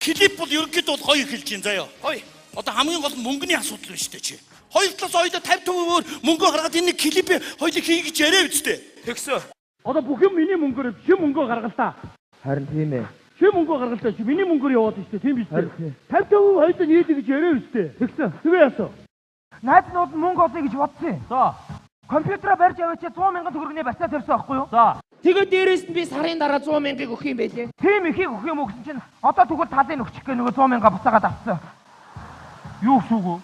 Клип бол ерөнхийдөө бол гоё эхэлж байна заяа. Гоё. Одоо хамгийн гол нь мөнгөний асуудал байна шүү дээ чи. Хоёр талаас хоёулаа 50% мөнгө гаргаад энэ клипээ хоёулаа хий гэж яриа үсттэй. Тэгсөө. Одоо бүх юм миний мөнгөөр чи мөнгөө гаргалаа. Харин тийм ээ. Чи мөнгөө гаргалаа чи миний мөнгөөр яваад шүү дээ тийм биз Харин дээ. тийм. 50% хоёулаа нийлээ гэж яриа үсттэй. Тэгсэн. Тэгээ яасан? Найзнууд нь мөнгө олъё гэж бодсон юм. За. Компьютераа барьж аваач 100 мянган төгрөгийн барьцаа тавьсан байхгүй юу? За. Тэгээ дээрэс нь би сарын дараа 100 мянгаыг өгөх юм байлээ. Тийм ихийг өгөх юм уу гэсэн чинь одоо тэгвэл талын өгчих гэ нөгөө 100 мянга буцаагаад авсан. Юу гэсэн үг вэ?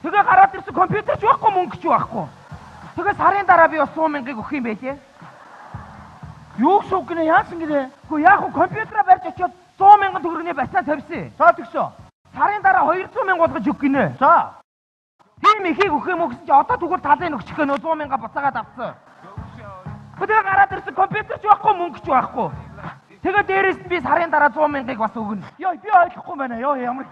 Тэгээ гараад ирсэн компьютер ч байхгүй мөнгө ч байхгүй. Тэгээ сарын дараа би бас 100 мянгаыг өгөх юм байлээ. Юу гэсэн үг гинэ яасан гинэ? Гэхдээ яг хөө компьютераа барьж очиод 100 мянган төгрөгийн барьцаа тавьсан. За тэгсэн. Сарын дараа 200 мянга болгож өгөх гинэ. За. Тийм ихийг өгөх юм уу гэсэн чинь одоо тэгвэл талын өгчих гэ нөгөө 100 мянга буцаагаад авсан. Тэгээ гараад ирсэн компьютер ч байхгүй мөнгө ч байхгүй. Тэгээ дээрэс нь би сарын дараа 100 мянгаыг бас өгнө. Йоо би ойлгохгүй байна. Йоо ямар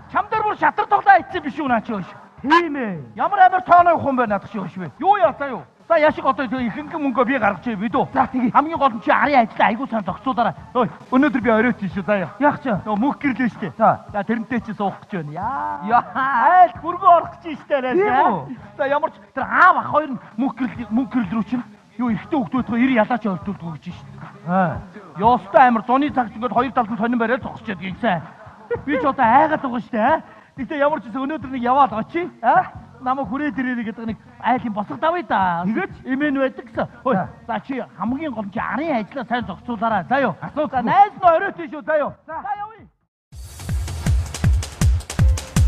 чам дээр бүр шатар тоглоо ицсэн биш үү наа чи өөш. Тийм ээ. Ямар амар тооной хүн байна надах чи өөш вэ? Юу яасаа юу? За яшиг одоо тэг ихэнх мөнгөө би гаргаж ий бидүү. За тэгье. Хамгийн гол нь чи арын ажлаа айгуу сайн зохицуулаарай. Ой, өнөөдөр би оройтсон шүү заяа. Яг чи. Нөгөө мөнх гэрлээ штэ. За. За тэрнтэй чи суух гэж байна. Яа. Яа. Айл хөргөө орох гэж штэ Тийм үү? За ямар ч тэр аав ах хоёр нь мөнх гэрэл рүү чинь юу эрэгтэй хүүхдүүд рүү 90 ялаач ойртуулдаг гэж штэ. Аа. Ёстой амар зуны цагт ингээд хоёр талд нь сонин бариад зогсож яадаг юм сайн. Би ч одоо айгаад байгаа шүү дээ. Тэгтээ ямар ч гэсэн өнөөдөр нэг яваад очие. Аа? Намайг хүрээд ирээрэй гэдэг нэг айлын босго давъя да. Тэгэж? Эмэн байдаг гэсэн. Хөөе. За. За чи хамгийн гол нь чи арын ажлаа сайн зохицуулаарай. За юу. Асуудалгүй. За найз нь оройтын шүү. За юу. За. За явъя.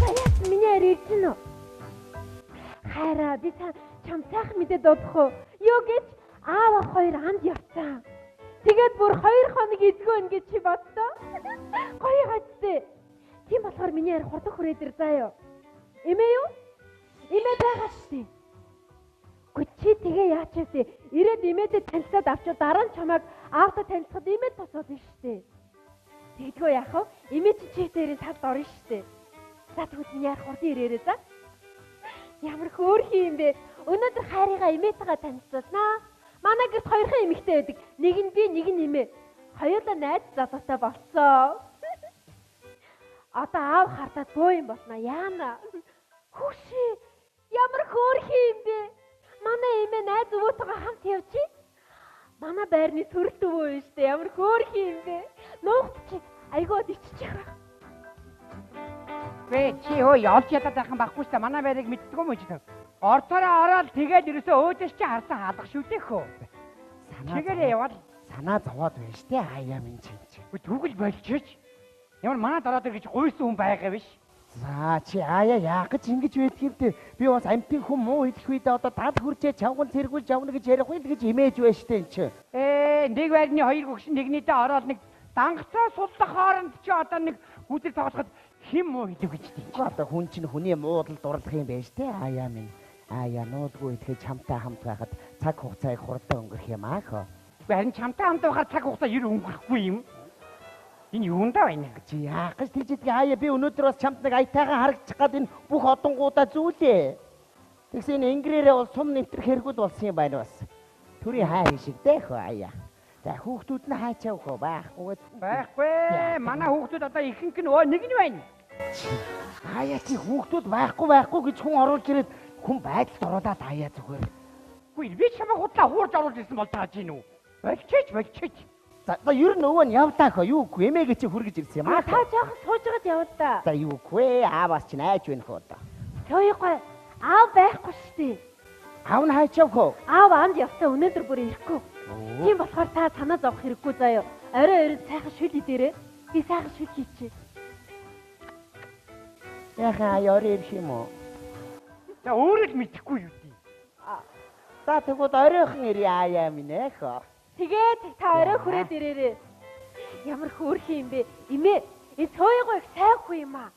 За яасан миний ари ирж гинэ үү? Хайраа би та чам сайхан мэдээ дуудах уу? Юу гэж аав ах хоёр анд явцсан. Тэгээд бүр 2 хоног эзгүй байна гэж чи боддоо. Гоё гацтэй. Тийм болохоор миний ари хурдан хүрээд ир заа юу? Эмээ юу? Эмээ байгаа штий. Гэхдээ чи тэгээ яач вэ? Ирээд эмээдээ танилцаад авчвал дараа нь чамайг аавтай танилцахад эмээд тус болно штий. Тэгдгөө яах вэ? Эмээ чи читэрийн талд орно штий. За тэгвэл миний арх хурдан ирээрээ за. Ямар хөөрхөн юм бэ? Өнөөдөр хайрыгаа эмээтэйгээ танилцуулнаа. Манай гэрт хоёрхан эмэгтэй байдаг. Нэг нь би, нэг нь эмээ. Хоёулаа найз залуутай болцсон. Одоо аав хардаад бөө юм болно. Яана. Хүүшээ. Ямар хөөрхөн юм бэ? Манай эмээ найз өвөөтэйгээ хамт явчих. Манай байрны төрөлт өвөө юм штэ. Ямар хөөрхөн юм бэ? Нуугт чи айгууд иччих байх. Бэ чи өө олж ядаад байх юм байхгүй шүү дээ. Манай байрыг мэддэггүй юм чи тав. Ортороо ороод тэгээд ерөөсөө өөдөөс чи харсан хаалга шүү дээ хөө. Чигээрээ яваад Санаа зовоод байна штэ аяа минь чинь чи. Үгүй тэгвэл болчихоч. Ямар манай дараа дээр гэж гуйсан хүн байгаа биш. За чи аяа яах гэж ингэж байдаг юм те. Би бас амтын хүн муу хэлэх үедээ одоо тал хүрчээ чавган цэргүүлж явна гэж ярих үйл гэж имэж байна штэ эн чи. Ээ нэг байрны хоёр гөгшин нэгнийдээ ороод нэг дангацаа суллах хооронд чи одоо нэг гүзэл тоглоход хэн муу хэлв гэж тийм. Үгүй одоо хүн чинь хүний муудал дурлах юм байна штэ аяа минь. Аяа нуулгүй идэхэд чамтай хамт байхад цаг хугацааг хурдан өнгөрөх юм аа хөө. Үгүй харин чамтай хамт байхаар цаг хугацаа ер өнгөрөхгүй юм. Энэ юундаа байна? Чи яах гэж тийж идэх аяа би өнөөдөр бас чамд нэг аятайхан харагдчих гад энэ бүх одонгуудаа зүүлээ. Тэгсэн энэ ингэрээрээ бол сум нэвтрэх хэрэггүй болсон юм байна бас. Төрийн хай шиг дээ хөө аяа. За хүүхдүүд нь хаачаа хөө байхгүйгээд Байхгүй. Манай хүүхдүүд одоо ихэнх нь өө нэг нь байна. Аяа чи хүүхдүүд байхгүй байхгүй гэж хүн оруулж ирээд хүн байдалд оруулаад аяа зүгээр. Үгүй би чамайг худлаа хуурж оруулж ирсэн бол тааж гин үү? Болчихоч болчихоч. За за ер нь өвөө нь явдаа хөө юу үгүй эмээгээ чи хүргэж ирсэн юм А аа. та жоохон сууж байгаад явал та. За юу үгүй ааваас чи айж байна хөө одоо. Төөхгүй. Аав байхгүй штий. Аав нь хаачаа хөө. Аав анд явцсан өнөөдөр бүр ирэхгүй. Тийм болохоор та санаа зовох хэрэггүй заяа. Орой орой сайхан шүл идээрэй. Би сайхан шүл хийчихье. Яхан аяа орой ирэх юм уу? За өөрөө л мэдэхгүй юу тий. За тэгвэл оройхон ирье аяа минь ээ хөө. Тэгээд та орой хүрээд ирээрэй. Ямар хөөрхөн юм бэ? Эмээ, энэ цөөйгөө их сайн хүн юм аа.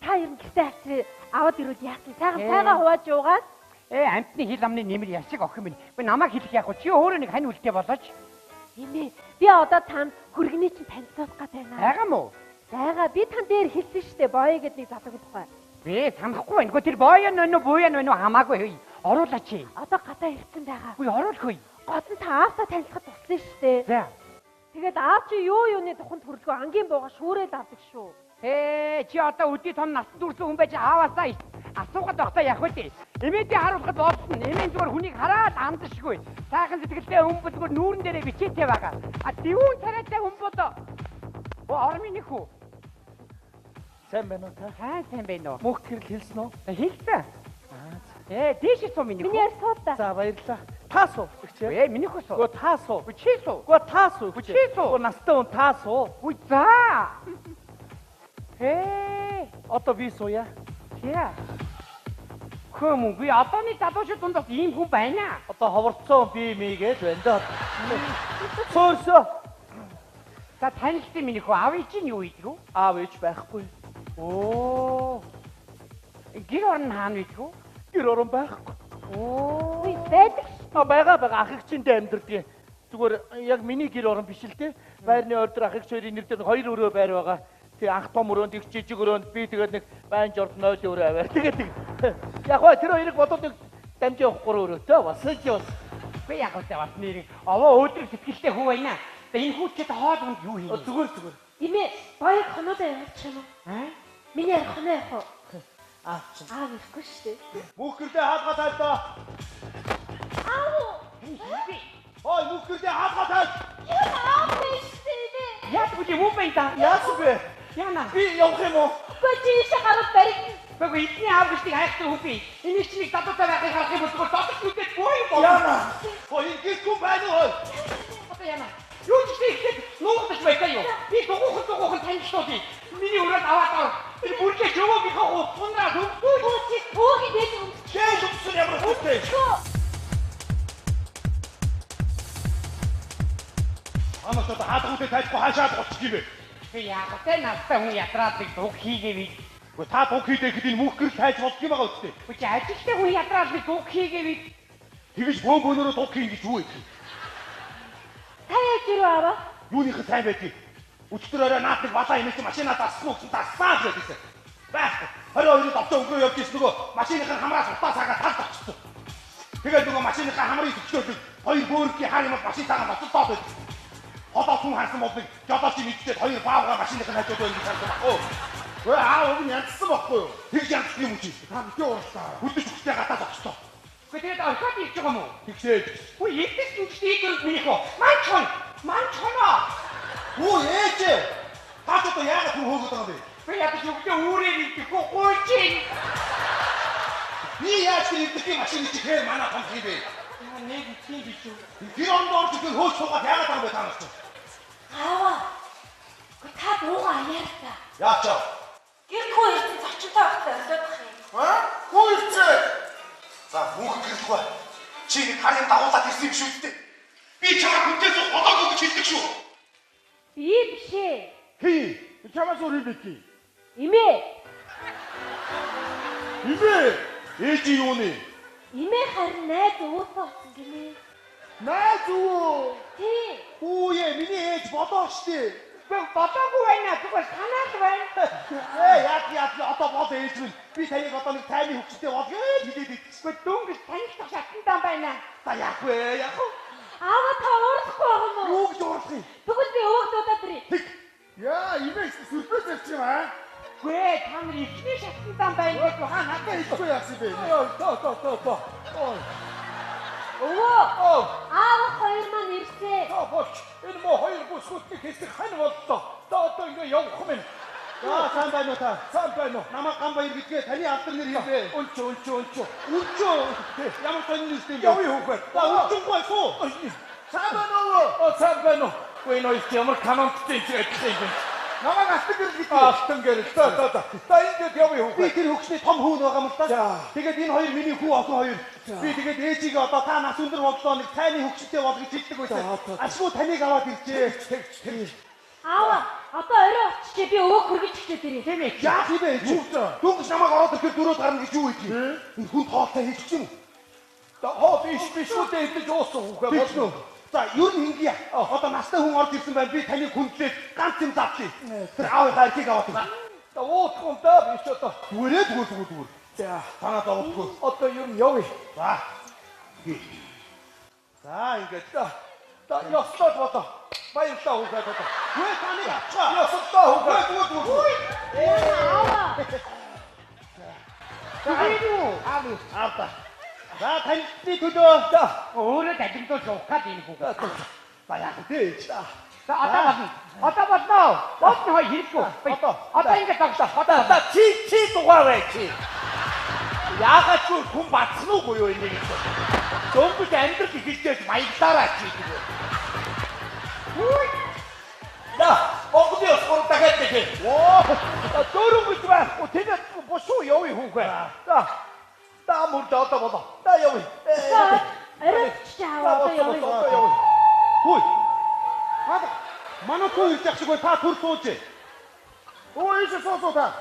Та ер нь гэртээ авчрээ аваад ирвэл яасан? Сайхан цайгаа хувааж уугаад Ээ амтны хил амны нэмэр яшиг охин минь. Би намайг хэлэх яг чи өөрөө нэг хань үлдээ болооч. Эмээ, би одоо танд хүргэний чинь танилцуулах гээд байна. Байгаа мó? Байгаа, би тань дээр хэлсэн штэ, боё гэдэг нэг залуугийн тухай. Би санахгүй байна. Гэхдээ тэр боён байна уу, буян байна уу хамаагүй хөөе. Оруулаач. Одоо гадаа ирсэн байгаа. Үгүй оруулах хөөе. Гол нь та аавтаа танилцахад туслана штэ. За. Тэгээд аав чи юу юуны туханд хөрлгөө ангийн бууга шүүрэл авдаг шүү. Ээ чи одоо өдий том насан турш хүн байж ааваасаа асуухад багтаа явах үү? Эмээдээ харуулхад болсон. Эмээн зүгээр хүнийг хараад амдашгүй. Сайхан сэтгэлтэй хүн бол зүгээр нүүрэн дээрээ бичээтэй байгаа. А дивүүн царайтай хүн бол ормын нэг хүү. Сайн байна уу та? Сайн сайн байна уу? Мөнх гэрэл хэлсэн үү? Хэлсэн. Дээш суу миний. Миний яар суу та. За баярлалаа. Та суу өгч. Миний хүү суу. Гөө та суу. Чи суу. Гөө та суу. Чи суу. Гөө настай хүн та суу. Үгүй за. Одоо би сууя. Яа. Хүмүүн би одооны залуучууд дунд бас ийм хүн байна. Одоо ховорцсон би мийгээд байна даа. Суурсоо. За танилцсан миний хүү аав ээж нь юу хийдэг вэ? Аав ээж байхгүй. Оо. Гэр орон хаана байдаг вэ? Гэр орон байхгүй. Оо. Үгүй байдаг. А байгаа ах эгчэндээ амьдардаг. Зүгээр яг миний гэр орон биш л дээ. Байрны ордор ах эгч хоёрын нэр дээр хоёр өрөө байр байгаа. Тэг анх том өрөөнд их жижиг өрөөнд би тэгээд нэг байн жорд 0 өрөө аваа. Тэгээд яг хаа тэр хоёрыг бодоод нэг дамжаа явах 3 өрөөтэй бас л бас. Би яг үсэ бас нэр овоо өөдрөг сэтгэлтэй хүү байна. Тэгээ энэ хүүчээд хоол хүнд юу хийв? Зүгээр зүгээр. Эмээ баяг хонуудаа явуулчих юм уу? Аа? Миний яар хоноо явах уу? Аа чи. Аав ирэхгүй шүү дээ. Мөнх гэрдээ хаалга тайлаа. Аав. Ой мөнх гэрдээ хаалга тайл. Юу аав биш ээ. Яаж бүли юм бэ та? Яасан бэ? Яна. Би явах юм уу? Үгүй чи ийшээ гараад баригдана. Үгүй эдний аав гэжтийг хайхтай хүн би. Энийг чи нэг залуутай байхыг харах юм бол зүгээр дотор нүдээд боо юм бол. Яна. Ой энэ гэргүй байна уу? Одоо яна. Юу ч гэсэн ихтэй нуугдаж байлаа юу? Би дугуухан танилцуулъя. Миний өрөөнд аваад ор. Тэр бүргээ чөвөөгийнхөө хутгунаа төгсөө. Чи түүхий дээд өмсч. Дээд өмсөн ямар хүстэй. Анаас одоо хаалгуудыг тайлахгүй хаашаа гочих юм бэ? Би яг тэ настай хүн ядраад нэг дуг хийгээвээ. Үгүй та дуг хийдэ гэхэд энэ мөнх гэрэл тайлж болдго юм байгаа үстэй. Үгүй чи ажилтай хүн ядраад нэг дуг хийгээвээ. Тэгэж бөөн бөөнөрөө дуг хийн гэж юу вэ? Та яаж ирв аваа? Юуных сайн байдгийг. Өчтөр орой наад нэг балаа имээс машинаа дассан уу гэсэн дассан л байсан. Байхгүй. 22-нд овтоо өнгөрөө явж ирсэн нөгөө машиныхын хамраас утаа саагаа талд очсон. Тэгээд нөгөө машиныхаа хамрыг төгсөөлөг хоёр бөөрийн хар юм машин цаагаа ноцод доод байсан. Одоо хүн харсан бол нэг жолооч мэдчихэд хоёр баавга машиныхын хажууд байна гэж харсан баг. Өө аав уг нь янзсан байхгүй юу? Тэгж янзсан юм чи. Та битгий уурлаа. Хүлдэж хүчтэй гадаад очсон. Үгүй тэгээд орхиод ирж байгаа юм уу? Тэгсээд. Үгүй ийдээс үгчтэй ийдэрд минийх үү? Манч хон. Манч хоноо. Үгүй ээж. Та ч одоо яагаад хүн хөөгöd байгаа юм бэ? Би ядаж үгдээ үүрээр идэхгүй гуйж ин. Би яаж тэр идэх машин чи хээр манай том хийвэ? Нэг тийм биш үү? Тэр онд орж ирэх хөөж суугаад яагаад байгаа юм бэ та нар? Аава. Үгүй та дууга аяар та. Яач аа? Гэр хүү ирсэн зочинтой байхдаа олиодох юм. Аа? Хүү ирсэн. За мөнх гэрэлгүй. Чи нэг хар юм дагуулад ирсэн юм шүү дээ. Би чамайг хүнтэй суух болоогүй гэж хэлдэг шүү. Би биш ээ. Хий. Чамаас өөр юм бэ? Эмээ. Эмээ. Ээж юу нэ? Эмээ харин найз өвөөсөө очсон гинэ. Найз өвөө. Тий. Хүүе, миний ээж болоо штэ. Би болоогүй байна. Зүгээр санаад байна. Яа яа одоо бол ээж минь. Би таныг одоо нэг тайны хөвчтэй бол гэж хэлээд идчихсэн. Гэхдээ дөнгөж танилцах шатандаа байна. За яах вэ? Яах вэ? Аава та уурлахгүй байгаа юм уу? Юу гэж уурлах юм? Тэгвэл би өвөг дуудаад ирье. Тэг. Яа, имээс сюрприз авчих юм аа. Гүй та нар ихний шатандаа байна гэж хаа надад хэлэхгүй яасан бэ? Йоо, тоо тоо. Өвөө. Аав хоёр маань ирсэн. Тоо болч. Энэ мó хоёр бүсгүйт хэсэг хань боллоо. Та одоо ингэ явах юм. За сайн байна уу та? Сайн байна уу? Намайг Гамбаяр гэдгээ таны алдар нэр хэлбэ. Өнчөө. Өнчөө. Ямар сонин нэртэй юм бэ? Явъя хүүхэд. За өнчөнгүй суу. Сайн байна уу? Оо сайн байна уу? Үгүй энэ хоёр ямар канонттай юм адилхан юм бэ? Намайг алтан гэрэл гэдэг. Алтан гэрэл. За за за. За ингээд явъя хүүхэд. Би тэр хөгшний том хүүн байгаа юм л та. Тэгээд энэ хоёр миний хүү охин хоёр. Би тэгээд ээжигээ одоо та нас өндөр боллоо нэг тайны хөгштэй бол гэж хэлдэг байсан. Ашгүй таныг аваад иржээ. Тэг. Аава, одоо орой очихжээ би өвөг хүргэж чичээд ирье. Тийм ээ. Яах юм бэ ээж? Дөнгөж намайг ороод ирэхээр дөрөөд гарна гэж юу хийх юм? Энэ хүн тоолтой хийчих юм уу? За хоо биш биш үү дэ идэж уусан хүүхэ болно. За ер нь ингэе. Одоо настай хүн орж ирсэн байна. Би таныг хүндлээд ганц юм задлаа. Тэр аавынхаа эрхийг аваад ир. За уудах юм да биш одоо. Зүгээрээ зүгээр. За танаа зовхгүй. Одоо ер нь явъя. За. За ингээд. За ёслоод бодоо. Баярлалаа хүүхэд. Хөө таныг авчгаа. Ёстой хүүхэд. Зүгээр. Аава. Аав. За таньны төлөө. За өөрөө дамжуулж явах гад энэ хүүхэд. За яах вэ? За одоо болно. Одоо болно. Болно хой хэрэггүй. Одоо ингэ тогтоо. Одоо за чи дугаар бай чи. Яагаад ч хүн бацсан уугүй юу энийг. Дөнгөж амьдрал эхэлжээж маяглаараа чи гэдэг. За, Монголын ёсгоор дахиад нэг. Оо, дөрөв гэж байхгүй. Тэгээд бушуу явъя хүүхэ. За. Та мөр одоо болоо. За явъя. За, орой чи аава одоо явъя. Хүй. Манай түү ирж ах шиг бай та төр сууж. Өө ийш суу та.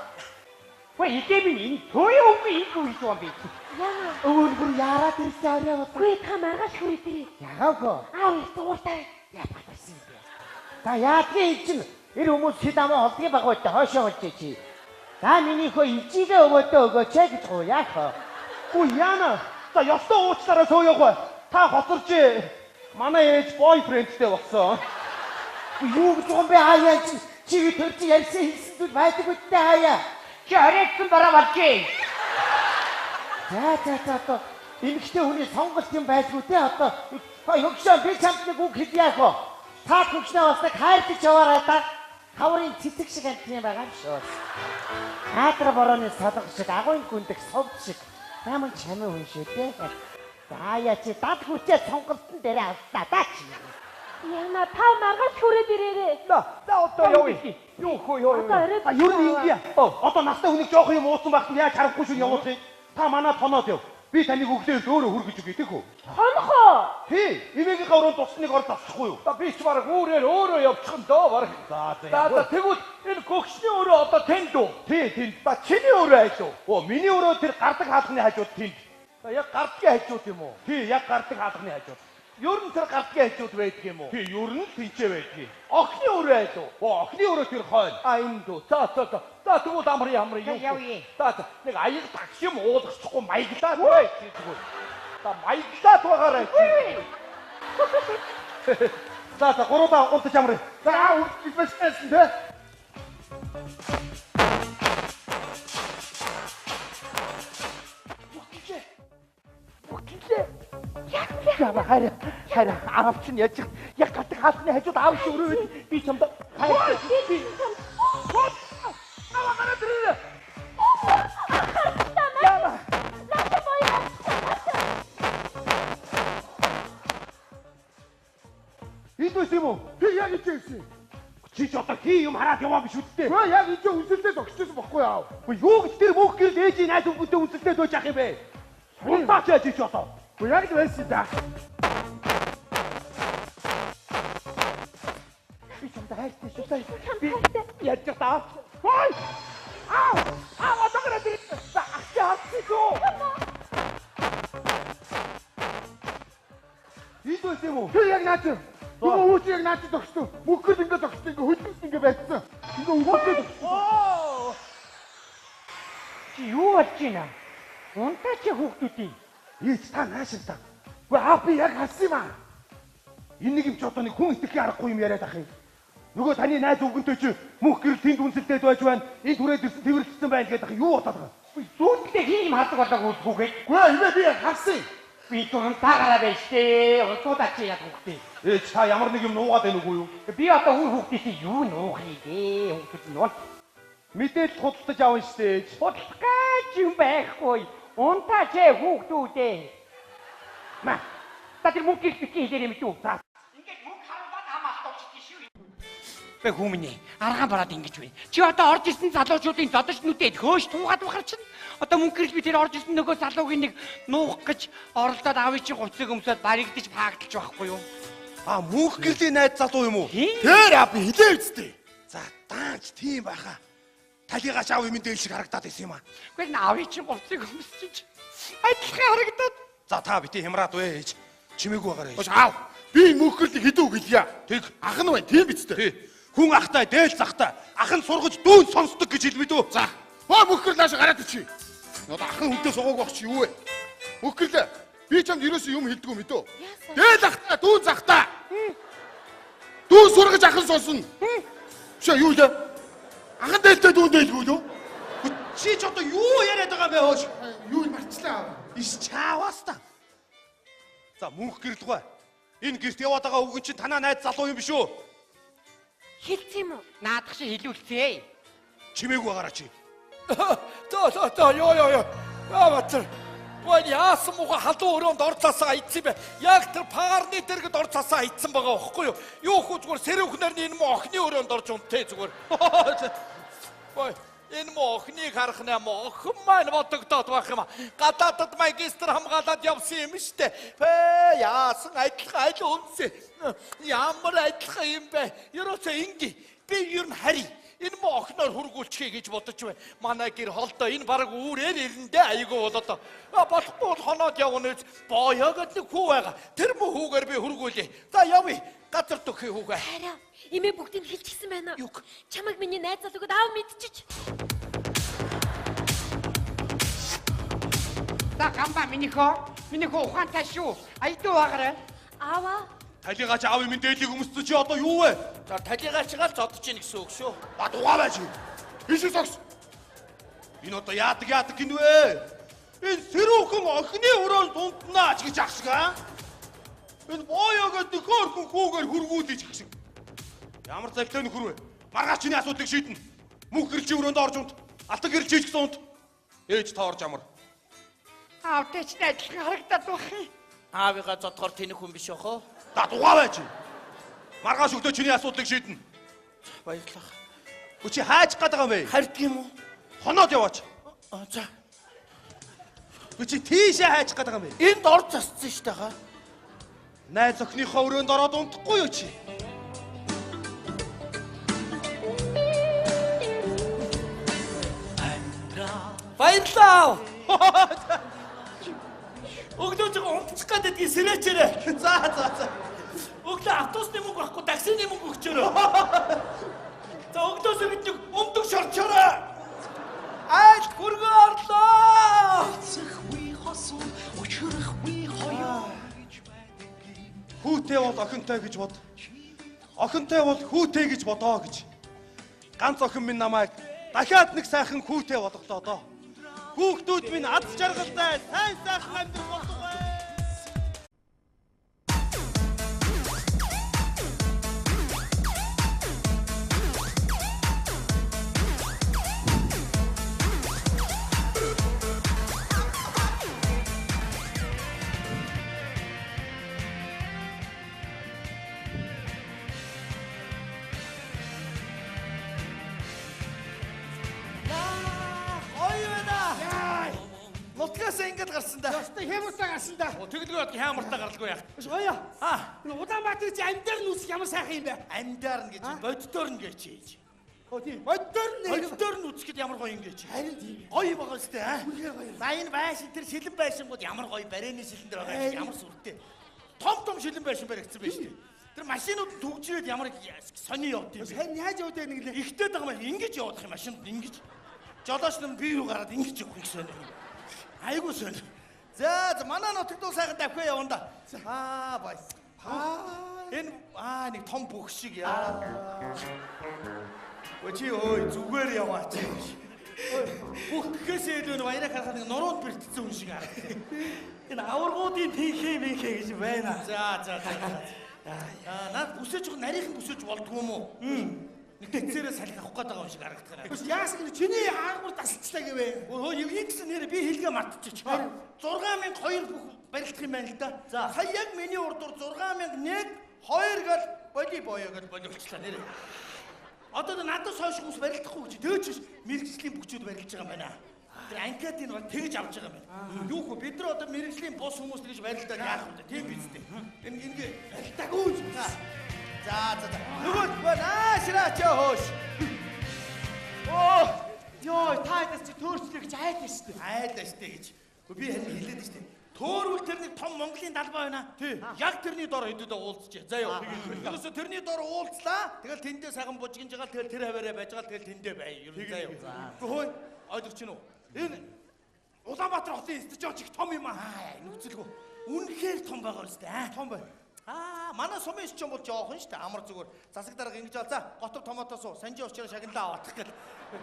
Хөөе хитээ би энэ төөе үгүй энэ үгүй гэж юм би. Яна. Өвөр бүр яраад ирсэн арай бодлоо. Үгүй та маргааш хүрээ дээрээ. Ягаав хөө. Аав их дууртай. Яах байсан юм бэ? За яадгийн чинь эр хүмүүс хэд амаа холдгийн баг байтай хойшоо болж чи. За миний хөө ижигээ өвөөдөө өгөөч ээ гэж гуяа хөө. Үгүй яана. За ёстой уучлаарай суу явах. Та хоцорч манай ээж бойфрендтэй болсон. Юу гэж юм бэ хаяа чи чи тэр чи ярьсан хэлсэн зүйл байдаг үстэй хаяа. Чи оройтсан бараа болжээ. За за за одоо эмэгтэй хүний сонголт юм байлгүй те одоо хөгшөө би чамд нэг үг хэлье яах вэ? Та хөгшнөө бас нэг хайрлаж яваарай та. Хаврын цэцэг шиг амтны байгаа юм шүү. Хаатар борооны солго шиг агуйн гүндэх сувд шиг ямар чамин хүн шүү те. За яа чи дад хүчээ сонголтон дээрээ алдаа даа чи. Яна та маргааш хүрээд ирээрээ. За одоо явъя. Юу хөө юу. А ер нь ингэе. Одоо настай хүнийг жоох юм уусан багт яаж харахгүй шүү явуулах юм. Та манай тоноод яв. Би таныг өглөө өөрөө хүргэж өгье тэхүү. Хонох уу? Тий, эмээгийнхээ өрөөнд тусныг ор засахгүй юу? За би ч баг үүрээр өөрөө явчихсан доо баг. За за. За тэгвэл энэ гөгшний өрөө одоо тэнд үү? Тий, тэнд. За чиний өрөө хайж уу? Оо, миний өрөө тэр гардаг хаалганы хажууд тэнд. За яг гардгийн хажууд юм уу? Тий, яг гардаг хаалганы хажууд. Ер нь тэр гардгийн хажууд байдаг юм уу? Тий, ер нь тэнцээ байдгийг. Охины өрөө хайж уу? Оо, охины өрөө тэр хойно. А энэ дүү. За за за. За тэгвэл амар ямар юу? Явъя. За за нэг аяг тагш юм уулгачихгүй маяглаад бай тэгвэл. За маяглаад байгаарай. За за гурван унтаж амраа. За үргэлж байсан те. Бүтлээ. Яа хайр хайр аав чинь яаж яг гатаг хаалхны хажууд аав чи өрөө байд. Би чамд хайр би аваа гараад ирээ. Яа. Наша боёо. Энд байсан юм уу? Би яг ичээсэн. Чи ч одоо хий юм хараад яваа биш үсттэй. Үгүй яг ичээ үнсэлдээ зогсчихсон бохгүй яав. Үгүй юу гэж тэр мөнх гэрэл ээжийн найз хүүхдээ үнсэлдээ дөөж яах юм бэ? Унтаач яаж чи одоо. Үгүй яг л байсан да. Би чамд хайртай шүү дээ. Би яаж ч аав. Хой! Аав! Аав одоо гараад ирээ. За ах чи хатсан шүү. Энд байсан юм уу? Би яг наач. Нөгөө хүүч яг наач зогссон. Мөнхгөл ингэ зогссон ингэ хөлбөс ингэ байсан. Ингээ өгөөдөө зогссон. Чи юу болж байна? Унтаач хүүхдүүдийн. Ээж та наашин та. Үгүй аав би яг харсан юм аа. Энэ нэг юм ч одоо нэг хүн итгэхийн аргагүй юм яриад ах юм. Нөгөө таны найз өвгөнтэй чи мөнх гэрэл тэнд үнсэлдээд байж байна. Энд хүрээд ирсэн тэрвэрлсэн байна гэдэг ах юу бодоод байгаа юм? Зүүнтлээ хин юм хардаг болоогүй хүүгээд. Үгүй ээ би яг харсан. Би унтаа гараа байж тээ. Унтуудаа чи яа хүүхдээ. Ээж та ямар нэг юм нуугаад байна үгүй юу? Би одоо үр хүүхдээсээ юу нуух юм бэ? Хүүхдүүд нь бол Мэдээлэл худалдаж авна шүү дээ ээж. Худалдах гэж юм байхгүй. Унтаач ээ хүүхдүүдээ. Маа. Та тэр мөнгө битгий хэлээр юм үү? За. Ингээд мөнгө харуулад ам алдуулчих шүү. Бэ хүмүүний аргаан бараад ингэж байна. Чи одоо орж ирсэн залуучуудын зодож нүдээд хөөш туугаад бахар чинь. Одоо мөнгө гэрэл би тэр орж ирсэн нөгөө залуугийн нэг нуух гэж оролдоод аавын чинь хувцсыг өмсөд баригдаж паагдalж байхгүй юу? А мөнх гэрлийн найз залуу юм уу? Тэр аав би хэлээ үсттэй. За даанч тийм байхаа. Талигаас аав юм дээл шиг харагдаад байсан юм аа. Үгүй н аавын чинь хувцсыг өмсөж адилхан харагдаад. За та бити хямраад вэ ээж. Чимээгүй байгаарай ээж. Аав би мөнх гэрлийг хэдэн үг хэлье. Тэг. Ах нь байна тийм биз дээ. Тий. Хүн ахтай дээл захтай ах нь сургаж дүүн сонсдог гэж хэлмэд үү? За. Хоо мөнх гэрэл нааш гараад ичи. Одоо ах нь хүнтэй суугааг байх чи юу вэ? Мөнх гэрлээ. Би чамд ерөөсөө юм хэлдэггүй мэдөө. Дээл ахтай дүүн захтай. Дүүн сургаж ахын сонсно. Биш юу лээ? Ахан дээлтэй дүүн дээлгүй лөө? Чи ч одоо юу яриад байгаа юм бэ хөөш? Юу марчлаа. Иш чааваас та. За мөнх гэрэлгүй. Энэ гэрт яваад байгаа үгэн чинь танаа найз залуу юм биш үү? Хэлсэн юм уу? Наадах шиг хэлүүлцээ. Чимээгүй байгаараа чи. За ёо ёо ёо. Яа Бай яасан муухай халуун өрөөнд ор цасаа айдсан бэ? Яг тэр паарны дэргэд ор цасаа айдсан байгаа байхгүй юу? Юу хүү зүгээр сэрүүхнэр нь энэ муу охины өрөөнд орж унтээ зүгээр. Бай энэ муу охиныг харах нэ муу охин маань бодогдоод байх юм. Гадаадад магистр хамгаалаад явсан юм штэ. Пэ яасан адилхан аль өмсөө. Ямар адилхан юм бэ? Ерөөсөө инги. Би ер нь харъя. Энэ муу охиноор хүргүүлчихье гэж бодож байна. Манай гэр холдоо энэ бараг үүрээр ирэндээ айгүй болоо. Болохгүй бол хоноод явна үз. Боёо гэдэг нэг хүү байгаа. Тэр муу хүүгээр би хүргүүлье. За явъя. Газар төхий хүүгээ. Хайраа, эмээ бүгдийг хэлчихсэн байна. Юг. Чамайг миний найз залуугад аав мэдчихэж. За гамба минийхөө ухаантай шүү. Айдуу байгаарай. Аава. Талигач аав минь дээлийг өмссөн чи одоо юу вэ? За талигаач гал зодож ийн гэсэн үг шүү. Ба дугаа байж. Ишээ зогс. Энэ одоо яадаг гинвэ? Энэ сэрүүхэн охины өрөөнд унтнаа ч гэж ах шиг аа. Энэ боёо гэдэг хөөрхөн хүүгээр хөргүүлж ах шиг. Ямар залтай нөхөр вэ? Маргааш чиний асуудлыг шийднэ. Мөнх гэрэлчийн өрөөнд орж унт. Алтан гэрэлч хийж гэсэн унт. Ээж та орж амар. Аавтай ч адилхан харагдаад байх юм. Аавыгаа зодохоор тэнэх хүн биш охоо. Да дугаа байж. Маргааш өглөө чиний асуудлыг шийднэ. Баярлалаа. Үгүй чи хайж гад байгаа юм бэ? Хард юм уу? Хоноод яваач. За. Үгүй чи тийшээ хайж гад байгаа юм бэ? Энд орж засцсан шүү дээ хаа. Найз охиныхоо өрөөнд ороод унтахгүй юу чи? Баярлалаа. Өглөө жоо унтчих гээд байдгийг сэрээчээрэй. За за за. Өглөө автобусны мөнгө байхгүй, таксины мөнгө өгчөөрэй. За өглөө сэргэж нэг өндөг шорчоорой. Айл хүргөө орлоо. Хүүтэй бол охинтой гэж бод. Охинтой бол хүүтэй гэж бодоо гэж. Ганц охин минь намайг дахиад нэг сайхан хүүтэй болголоо доо. Хүүхдүүд минь аз жаргалтай сайн сайхан амьдрах болтугай. Нутгаас ингэж гарсан да. Ёстой хямартай гарсан да. Тэгэлгүй бод хямартай гаралгүй яах. Оё. Аа. Улаанбаатар чи амьдаар нь үсэх ямар сайхан юм бэ? Амьдаар нь гэж боддоор нь гэж хийж. Оо тийм. Боддоор нь боддоор нь үсгэхэд ямар гоё юм гэж. Харин тийм. Гоё байгаа сте аа. Үнэхээр гоё. За энэ байшин тэр шилэн байшингууд ямар гоё барайны шилэн дээр байгаа ямар сүртэй. Том том шилэн байшин баригдсан байж тээ. Тэр машинууд нь түгжрээд ямар сони явд юм бэ? Сайн яаж явд юм гэлээ? Ихтэй байгаа юм ингэж явах юм машинд ингэж. Жолооч нар бие рүү гараад ингэж явах юм сони. Айгуу сон. За за манай нутагт сайхан давхиа явна да. Аа бай. Энэ нэг том бүх шиг яа. Өө чи ой зүгээр яваач. Бүх гэхээсээ илүү нэг баяраа харахад нэг нуруунд бэртсэн хүн шиг харагдав. Энэ аваргуудын тэнхээ мэнхээ гэж байна. За за за. Аа наад бүсэж нарийнхан бүсэж болдгоо юм уу? Нэг тэцээрээ салхи авах гээд байгаа юм шиг харагдах юм. Бас яасан гэнэ чиний аагуур тасалчлаа гэвэ. Өө ингэсэн нэр би хэлгээ мартчих. 6002 бүх барилдах юм байна л да. Сая яг миний урд дур 6001 2 гэл боли боёо гэл боловчлаа нэр. Одоо надаас хойш хүмүүс барилдахгүй гэж төөч биш мэрэгжлийн бүчүүд барилж байгаа юм байна. Тэр анкетыг бол тэгж авч байгаа юм байна. Юу хөө бид нар одоо мэрэгжлийн бус хүмүүс тэгж барилдаад яах вэ? Тийм биз дээ. Энэ ингээ барилдаагүй. За за за. Нөгөө наашраач хөөш. Оо, ёо, та эдээс чи төөрчлөө гэж айлаа шүү дээ. Айлаа шүү дээ гэж. Би харин хэлээд шүү дээ. Төөрвөл тэр нэг том Монголын далбай байна. Яг тэрний дор хэдүүдээ уулзчээ. За ёо. Ерөөсө тэрний дор уулзлаа. Тэгэл тэндээ сайхан бужигнж байгаа л тэгэл тэр хаваараа байж байгаа л тэгэл тэндээ бай. Ер нь за ёо. Хөөе, ойлгож чинь үү? Энэ Улаанбаатар хотын стадион ч их том юм аа. Нөхцөлгөө. Үнэхээр том байгаа үстэй. Том бай. Аа, манай сумын ич бол жоохон шүү дээ. Амар зүгээр. Засаг дарга ингэж бол за готов томатос уу, санжи уучраа шагналаа авах гэл.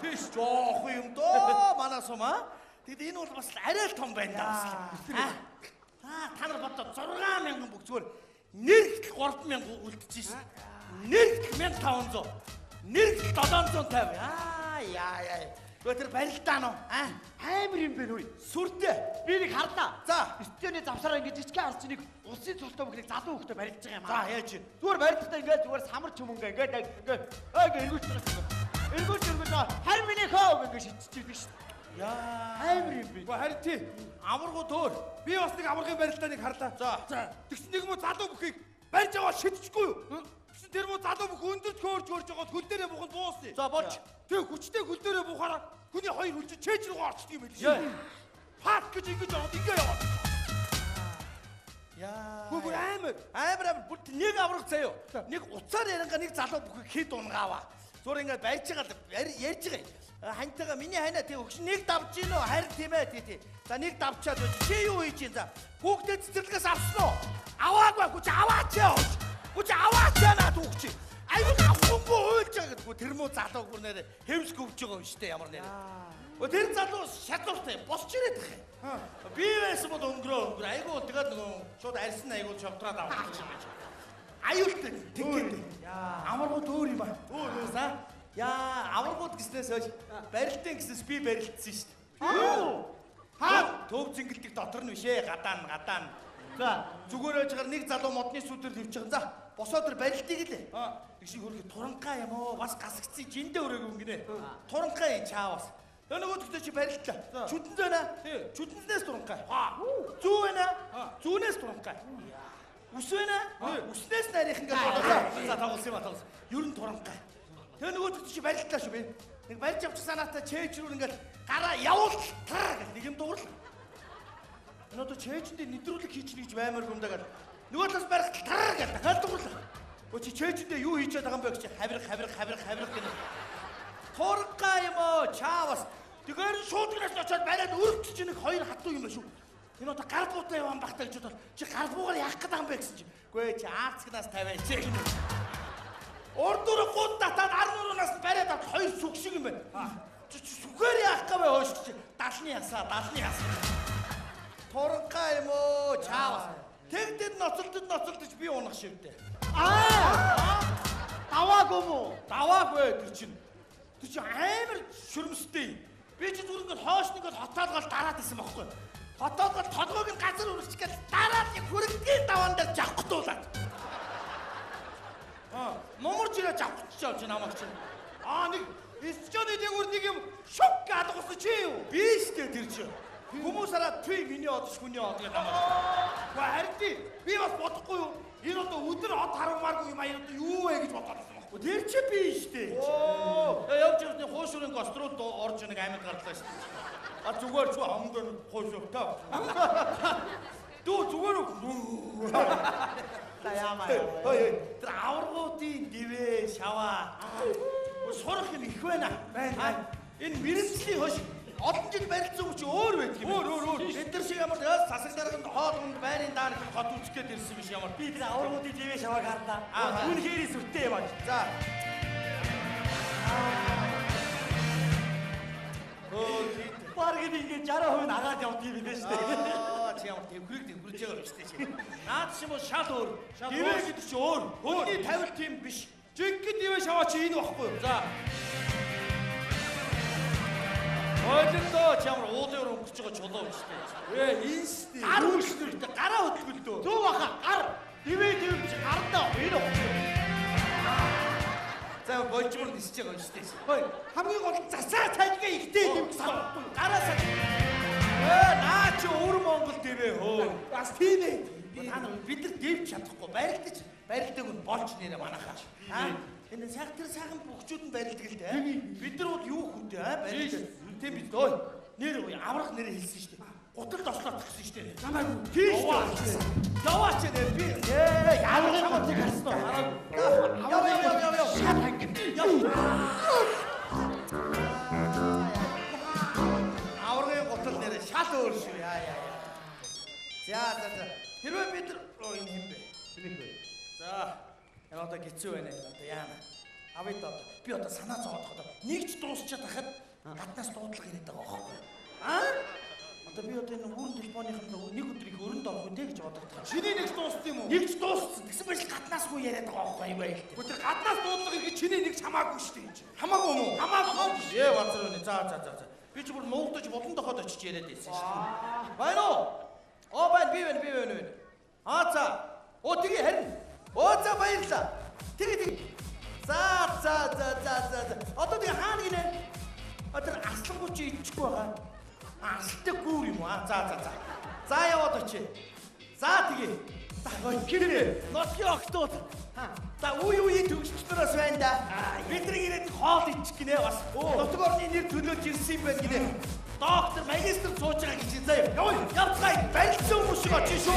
Тийш жоохон юм доо манай сум аа. Тэгэд энэ бол бас арай л том байна даа бас. Аа, та нар бодоо 6000 бүх зүгээр нэрхэл 3000 үлдчихэж шин. Нэрхэл 1500. Нэрхэл 750. Аа, яа яа. Гөө тэр барилдаа нөө. Аа, амар юм бэ хөөе. Сүртэй. Би нэг харлаа. За, студионы завсараа ингэж жижигхэн харж нэг улсын цолтой бүхнийг залуу хүүхдээ барилж байгаа юм аа. За, яаж вэ? Зүгээр барилдахтаа ингээд зүгээр самар чүмэнгээ ингээд ингээд аа ингээд эргүүлж байгаа юм. Эргүүлж эргүүлж харин миний хөө ингээд шидчихдэг шүү дээ. Яа, амар юм бэ. Гэхдээ харин тий. Амаргуу төөр. Би бас нэг амаргын барилдаа нэг харлаа. За. Тэгсэн нэг муу залуу бүхийг барьж аваад шидчихгүй юу? Тэгсэн тэр муу залуу бүх өндөрч хөөрч хөөрч жогоод хөл дээрээ бухад буусан. За болж. Тэг хүчтэй хөл дээрээ буухаараа хүний хоёр хөл чинь чээж рүүгээ орчдөг юм байл шээ. Пат гэж ингэж яваад ингэ яваад. Яа. Гүү бүр амар. Амар амар бүр нэг аврах заяо. Нэг уцаар яриангаа нэг залуу бүхийг хэд унгааваа. Зүгээр ингэ барьж байгаа ярьж байгаа. Хантайгаа миний хайнаа тий өгш нэг давж гин үү харин тийм ээ тий тий. За нэг давчаад байж чи юу хийж юм за. Хүүхдээ цэцэрлэгээс авсан уу? Аваагүй гүч аваач яа. Гүч аваач яа наад хүүхч. Аюул авахгүй уйлж байгаа гэдэггүй тэр муу залуу бүр нэрэ хэмсг өвж байгаа юм штэ ямар нэрэ. Өө тэр залуу шалууртай босч ирээд тах юм. Би байсан бол өнгөрөө өнгөрөө айгуу тэгээд нөгөө шууд арьсан айгуу шовтраад авах гэж байна. Аюултай тэггээд. Амаргууд өөр юм аа. Өөр өөр аа. Яа, аваргууд гэснээс хойш барилтын гэснээс би барилдсан шүү дээ. Хаа төв зингэлдэг дотор нь биш ээ, гадаа нь гадаа нь. За, зүгээр байж байгаа нэг залуу модны сүдэр төвчих. За, босоо тэр барилтыг лээ. Тэг шиг хөргө туранхай юм уу? Бас гасгцсан жиндээ өрөөг өнгөнэ. Туранхай чаа бас. Тэгээ нөгөөдөгтөө чи барилтлаа. Чүдэн зөөнө. Чүдэнээс туранхай. Зүү байна. Зүүнээс туранхай. Үс байна. Үснээс нарийнх ингээд болоо. За, тоглосон юм а тоглосон. Ер нь туранхай. Тэгээ нөгөөдөгтөө чи барилтлаа шүү би. Нэг барьж авчих санаатай чээж рүү ингээд гараа явуул тар гэх нэг юм дуурлаа. Энэ одоо чээжэндээ нэдрүүлэг хийчихнэ гэж баймаар юм даа гэл. Нөгөө талаас барих тар гэх дахиад дуурлаа. Өө чи чээжэндээ юу хийчихэд байгаа юм бэ гэж хавирх хавирх хавирх хавирх гэнэ. Тургай юм оо чаа бас. Тэгэхээр шууд гэрээс очиод бариад өргөж чи нэг хоёр хатуу юм ба шүү. Энэ одоо гар буутай яван бахта гэж бодоод чи гар буугаар яах гээд байгаа юм бэ гэсэн чи. Үгүй ээ чи аацгнаас тавиач гэнэ. Урд дөрөв гууд татаад 13 нас бариад авт хоёр сүг шиг юм байна. Чи сүгээр яах гээ хөөш чи далны ясаа далны ясаа. Туранхай юм оо чаа бас. Тэгдэд ноцолдод ноцолдож би унах шивдэ. Аа! Даваагүй мүү? Даваагүй тэр чинь. Тэр чинь амар шүрмстэй. Би чи зүгээр ингээд хоош нэгээд хотоолгол дараад исэн байхгүй. Хотоолгол толгойг нь газар үрчих гээл дараад яг хүрэгдгийн даваан дээр жавхтуулаад. Аа, нумарч ирээ жавхтчих чи намайг чинь. Аа нэг студионы дээгүүр нэг юм шок гадгуулсан чи юу? Би штэ тэр чинь. Хүмүүс хараад тий миний од ш хүний од гэдэг намайг. Гэхдээ харин тий би бас бодохгүй юу? Энэ одоо өдөр од харамааргүй юм аа энэ одоо юу вэ гэж бодоод байсан байхгүй. Тэр чи би штэ. Оо. Тэгээ явж явсны хуушурын гастролд орж нэг амьд гарлаа штэ. А зүгээр ч хомгон хуушуртай. Дүү зүгээр үү? За яамаа. Хөөе тэр аваргуудын дивэ шаваа. Сурах юм их байна. Байна. Энэ мэрэгжлийн хойш олон жил барилцсан хүн чи өөр байдаг юм. Өөр өөр өөр. Бид нар шиг ямар тэгэл засаг дарганд хоолгонд байрын дараа их хот үзэх гээд ирсэн биш ямар. Би тэр аваргуудын дивэ шавааг харлаа. Үнэхээр сүртэй юм аа. За. Өө хит. Бараг ингэ 60% нь агаад явд юм биш үү? Аа чи ямар тэмхрийг тэмхэрж байгаа юм шүү дээ чи. Наад чи юм шал өөр. Дивэ гэдэг чи өөр. Хүний тавилт тийм биш. Жинхэнэ дивэ шаваа чи энэ багхгүй юу? За. Ойлондоо чи ямар уулын өр өнгөрч байгаа чулуу юм шүү дээ. Ээ энэ шүү дээ. Гар хөдөлгөлтэй гараа хөдөлгөлдөө. Зөв баха гар. Дивэ дивэ чи гарандаа энэ багхгүй юу? За болжмор нисэж байгаа юм шүү дээ. Хөөе хамгийн гол нь засаа цайлгаа ихтэй юм гэсэн багхгүй юу? Гараа саг. Ээ наа чи өвөр Монгол дивэ хөө. Бас тийм ээ. Та нар бид нар дэвч чадахгүй барилдаж барилдаг нь болж нэрэ манайхаа. Аа энэ сайхан тэр сайхан бөхчүүд нь барилдаг л дээ. Бид нар бол юу хүнтэй аа барилдаг. Тийм биз дээ. Нэр аврах нэр хэлсэн шүү дээ. Гутал ослоод гэсэн шүү дээ. Намайг тийш дээ. Яваач нэр би. Ээ аврахын гутыг харсан уу? Яв яв яв яв яв. Шат анги. Яв. Аврахын гутал нэр шал өөр шүү. Яа яа яа. За за за. Хэрвээ бид нар энэ хэм бэ? Чинийх вэ? За. Энэ одоо гिचүү байна. Одоо яана. Авъя даа. Би одоо санаа зовоод одоо нэг ч дуусчаад хахад гаднаас дуудлага ирээд байгаа байхгүй. Аа? Одоо би одоо энэ өрн телефоныхын нэг өдөр их өрөнд орох үү гэж бодоод байгаа. Чиний нэг ч дууссан юм уу? Нэг ч дууссан. Тэгсэн байж гаднаас хүү яриад байгаа байхгүй юу байлээ. Гэхдээ тэр гаднаас дуудлага ирэхэд чиний нэг ч хамаагүй шүү дээ энэ чинь. Хамаагүй юм уу? Хамаагүй. Ээ базар өнө. За за за за. Би ч бүр нуугдаж булан дохоод очиж яриад байсан шүү дээ. Байна уу? Оо байна би байна би байна байна. Аа за. Оо тэгээ харин. Оо за баярлалаа. Тэгээ тэгээ. За за за за за. Одоо тэгээ хаана гинэ? Одоо аслангуу чи ичихгүй байгаа. Асалтай гүүр юм уу? За за за. За яваад очие. За тэгээ. За гинэ. Нотгийн октод. За үе үеийн төгсчдөрөөс байна да. Бидний ирээд хоол ичих гинэ бас. Нутаг орны нэр төлөөлж ирсэн юм байна гинэ. Доктор, магистр сууж байгаа гэж заяа. Явъя. Явцгаая. Барилдсан хүмүүс шиг очие шүү.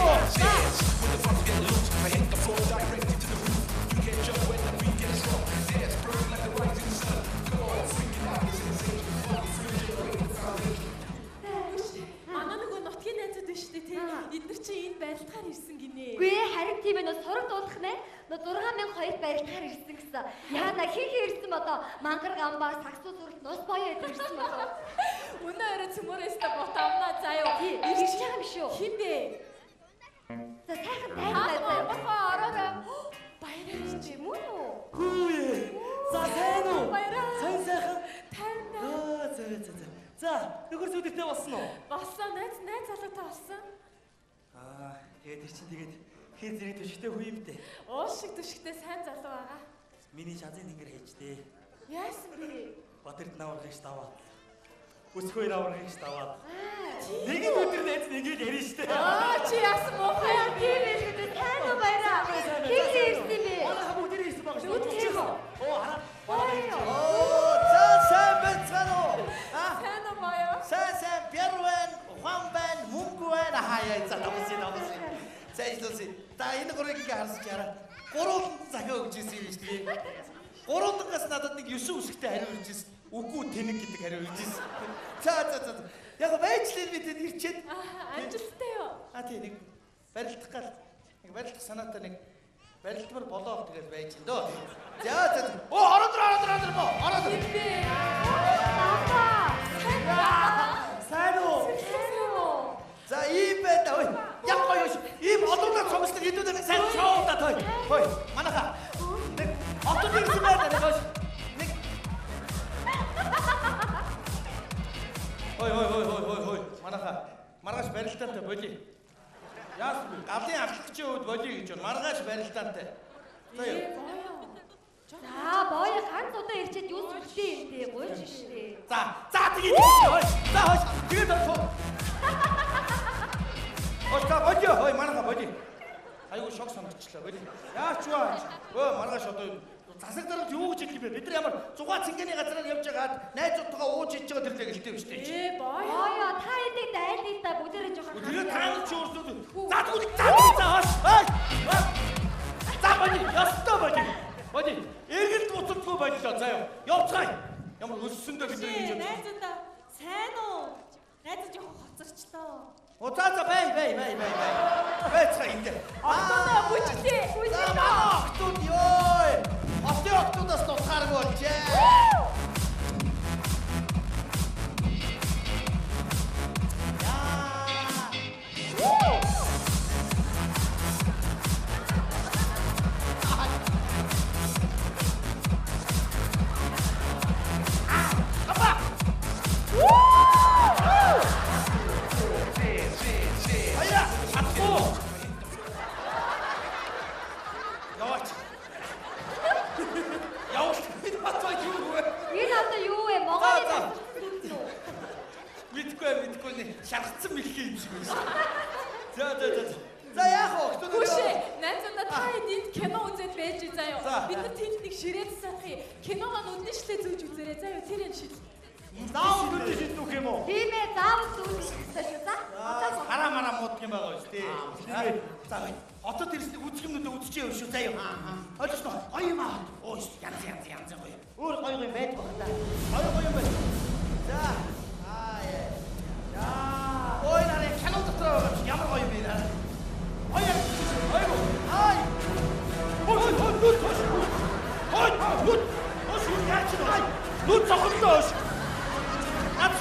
Манай нөгөө нутгийн найзууд биш үү те? Эднэр чинь энд барилдахаар ирсэн гинэ. Үгүй ээ, харин тийм ээ, сураг дуулах нэ. 6002 барилдахаар ирсэн гэсэн. Яана хин хин ирсэн болоо мангар гамбаа саксуу зүрх нус боёо эд ирсэн болоо. Өнөө өрөө цөмөрөөсөө бот авнаа заяа. Ирж байгаа юм шүү. Хин бэ? За сайхан тайлбар заяа. Бохоо ороорой. Баяраа ирж мөн үү? Хүү. За сайн уу? Баяраа. Сайн сайхан. Тайван. Аа за за за. За нөхөр зүудэртэй болсон уу? Болсон найз найз залуутай болсон. Аа тэгээд тэр чинь тэгээд хэн зэрэг төшигтэй хүү юм бэ? Уул шиг төшигтэй сайн залуу байгаа. Миний шазын тэнгэр хайжтэй. Яасан бэ? Батэрд наваргыг даваад. Өсгөө наваргыг даваад. Нэг нь өдөр найз нэг л ярина штэ. Аа чи яасан муухай юм тийм байлгүй дээ. Сайн уу баяраа. Хин хин ирсэн юм бэ? Манай бүгд ирсэн байгаа шүү. Оо хараа. Оо за сайн байцгаана уу? Аа сайн уу боёо? Сайн сайн бярвэн, ухаан байна, мөнгө байна. Хаяа за давсан давсан. За ижилсэн. За энэ гурыг ингээ харсан чи хараа. Гурван захиа өгч ирсэн юм шүү дээ. Гурвангаас надад нэг 9 үсгтэй хариу ирж ирсэн. Үгүй тэнэг гэдэг хариу ирж ирсэн. За за за. Яг байж л би тэнд ирчээд. Амжилттай юу? А тий нэг барилдах гал нэг барилдах санаатай нэг барилдмар болоо тэгэл байж ин дөө. За за. Оо ороод ороод ороод ороод. Сайн уу? За ийм байна. Ой яг гоё шүү. Ийм олоолаа цомслог хэдүүд нэг сайн шоу да той. Хой манайха. Нэг хотод ирсэн байна нэг хойш. Нэг Хой хой хой хой хой хой. Манайха маргааш барилтаатай болий. Яасан бэ? Галын ахлагчийн хувьд болий гэж байна. Маргааш барилтаатай. За юу? За боёо ганц удаа ирчээд юу сүлдээ юм бэ? Гуйж штэ. За за тэгээд хойш. За хойш. Тэгээд хойш. Ой за болио. Хой манайха болий. Айгуу шок санагчлаа. Болий. Яач вэ? Өө маргааш одоо засаг даралт юу гэж хэлэх юм бэ? Бид нар ямар зугаа цэнгэний газараар явж байгаад найзуудтайгаа ууж иж байгаа тэрлээ гэлтэй биш үү? Ээ боёо. Боёо та эдэг дайлъя да бүгдээрээ жоохон. Тэгээ та нар чи өөрсдөө за тэгвэл за за хойш. Хой. За болий. Ёстой болий. Болий. Эргэлт буцалдгүй боллоо заяа. Явцгаая. Ямар өссөндөө бид нар ингэж. Найзуудаа сайн уу? Найз жоохон хоцорчлоо. Оо за за бай бай бай бай бай. Байцгаа энэ дээр. Октоодоо бүжиглээ. За манай октод ёо. Хотын октодоос дутхааргүй болжээ. Аяа, чадахгүй. Яваач. Явал бид бацаа юу вэ? Энэ одоо юу вэ? Монголын тасалсан үү? Мэдгүй мэдгүй нэг шаргацсан мэлхий юм шиг байна. За за за. За яах вэ? Октод Хүшээ, найзуудаа та хэд энд кино үзээд байж заяа. Бид нар тэнд нэг ширээд сатах юм. Киногоо нүдний шилээ зүүж үзээрэй заяа. Тэр энэ шил. Заавал нүдний шил зүүх юм уу? Тийм ээ, заавал зүүж хэрэгтэй шүү. За. Одоо хараа мараа муудах юм байгаа шүү дээ. За хотод ирснийг үзэх юмнуудаа үзчихээ явна шүү заяа. Ойлгосноо? Гоё юм аа. Өө янз янз янз гоё. Өөр гоё гоё байж баг та. Гоё гоё юм байна. За. Аа яа. За. Ой нараа кино дотор байгаа чи ямар гоё юм бэ нараа. Гоё юм. Айгу. Ай.